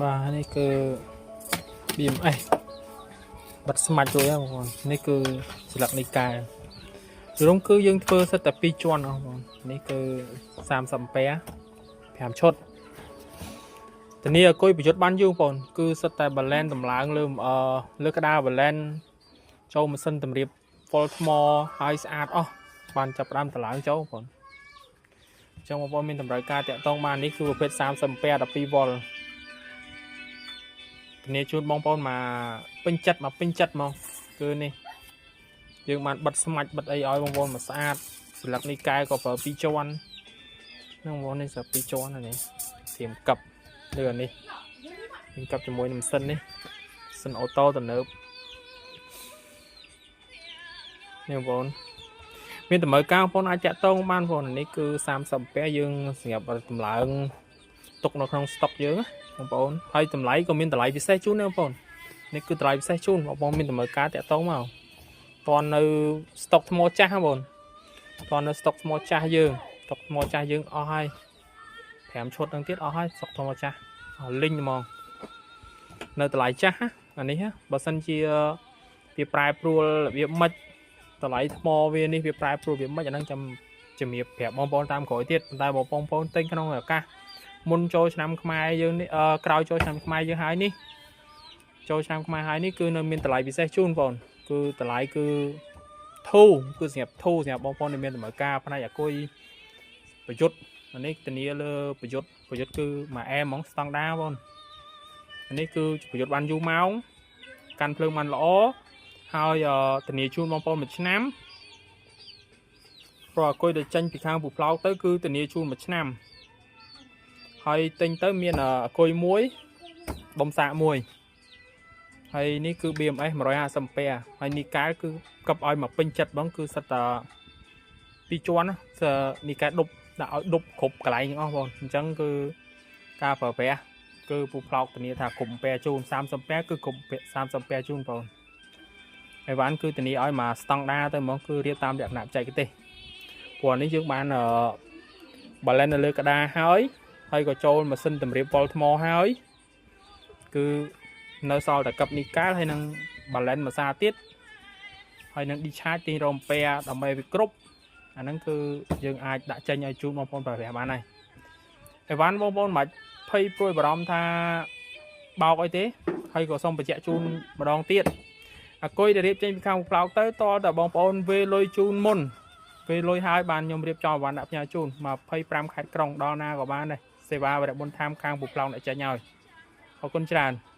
បាទនេះគឺ BMS បិទស្មាច់រួចហើយបងប្អូននេះគឺស្លឹកនេះកែរួមគឺយើងធ្វើសិតតែ2ជាន់អស់បងប្អូននេះគឺ30អាំពែ5ឈុតធានាអគុយប្រយុទ្ធបានយូរបងប្អូនគឺសិតតែ balance តម្លើងលើអឺលើក្តារ balance ចូលម៉ាស៊ីនតម្រៀប full ថ្មហើយស្អាតអស់បានចាប់ផ្ដើមតម្លើងចូលបងប្អូនអញ្ចឹងបងប្អូនមានតម្រូវការតាក់ទងបាននេះគឺប្រភេទ30អាំពែ12វ៉ុលធានាជូនបងប្អូនមកពេញចិត្តមកពេញចិត្តមកគឺនេះយើងបានបិទស្មាច់បិទអីឲ្យបងប្អូនមកស្អាតស្លឹកនេះកែក៏ប្រើពីរជាន់ហ្នឹងបងប្អូននេះស្រាប់ពីរជាន់ហ្នឹងនេះត្រៀមកັບលើអានេះយើងកັບជាមួយនឹងម៉ាស៊ីននេះម៉ាស៊ីន auto ទំនើបនេះបងប្អូនមានតម្រូវការបងប្អូនអាចតាក់ទងបានបងប្អូននេះគឺ30អាំពែយើងសម្រាប់តម្លើងទុកនៅក្នុងស្តុកយើងណាបងប្អូនហើយតម្លៃក៏មានតម្លៃពិសេសជូនដែរបងប្អូននេះគឺតម្លៃពិសេសជូនបងប្អូនមានតម្រូវការតាក់ទងមកតន់នៅស្តុកថ្មចាស់ហ្នឹងបងតន់នៅស្តុកថ្មចាស់យើងស្តុកថ្មចាស់យើងអស់ហើយ5ឈុតហ្នឹងទៀតអស់ហើយស្តុកថ្មចាស់អស់លីងហ្មងនៅតម្លៃចាស់ណាអានេះណាបើសិនជាវាប្រែប្រួលរបៀបម៉េចតម្លៃថ្មវានេះវាប្រែប្រួលវាម៉េចអាហ្នឹងចាំជំរាបប្រាប់បងប្អូនតាមក្រោយទៀតប៉ុន្តែបងប្អូនទិញក្នុងឱកាសមុនចូលឆ្នាំខ្មែរយើងនេះអឺក្រោយចូលឆ្នាំខ្មែរយើងហើយនេះចូលឆ្នាំខ្មែរហើយនេះគឺនៅមានតម្លៃពិសេសជូនបងគឺតម្លៃគឺធូរគឺសម្រាប់ធូរសម្រាប់បងប្អូនដែលមានតម្រូវការផ្នែកអាគុយប្រយុទ្ធអានេះធានាលើប្រយុទ្ធប្រយុទ្ធគឺមួយអែមហ្មងស្តង់ដាបងអានេះគឺប្រយុទ្ធបានយូរម៉ោងកាន់ភ្លើងបានល្អហើយធានាជូនបងប្អូនមួយឆ្នាំព្រោះអាគុយដែលចេញពីខាងពូផ្លោកទៅគឺធានាជូនមួយឆ្នាំហើយទិញទៅមានអាគុយមួយដុំសាកមួយហើយនេះគឺ BMS 150អាំពែហើយនេះកែគឺកັບឲ្យមកពេញចិត្តបងគឺសិតតែពីរជាន់ណានេះកែដប់ដាក់ឲ្យដប់គ្រប់កន្លែងទាំងអស់បងអញ្ចឹងគឺការប្រើប្រាស់គឺពូផ្លោកធានាថាគ្រប់ពែជូន30អាំពែគឺគ្រប់30អាំពែជូនបងអីវ៉ាន់គឺធានាឲ្យមកស្តង់ដាទៅហ្មងគឺរៀបតាមលក្ខណៈបច្ចេកទេសព្រោះនេះយើងបានអឺ balance នៅលើក្តារហើយហើយក៏ចូលម៉ាស៊ីនតម្រៀបវ៉ុលថ្មហើយគឺនៅសល់តែកັບនីកាល់ហើយនឹង balance មួយសាទៀតហើយនឹង discharge ទាញរោមពែដើម្បីវាគ្រប់អាហ្នឹងគឺយើងអាចដាក់ចេញឲ្យជូនបងប្អូនប្រើប្រាស់បានហើយអីវ៉ាន់បងប្អូនមិនបាច់ភ័យព្រួយបារម្ភថាបោកអីទេហើយក៏សូមបញ្ជាក់ជូនម្ដងទៀតអាគុយដែលរៀបចេញពីខាងផ្លោកទៅតតែបងប្អូនវេលុយជូនមុនពេលលុយហើយបានខ្ញុំរៀបចំអីវ៉ាន់ដាក់ផ្ញើជូន25ខេត្តក្រុងដល់ណាក៏បានដែរសេវាវរៈបុនតាមខាងពូផ្លោកអ្នកចេញឲ្យអរគុណច្រើន។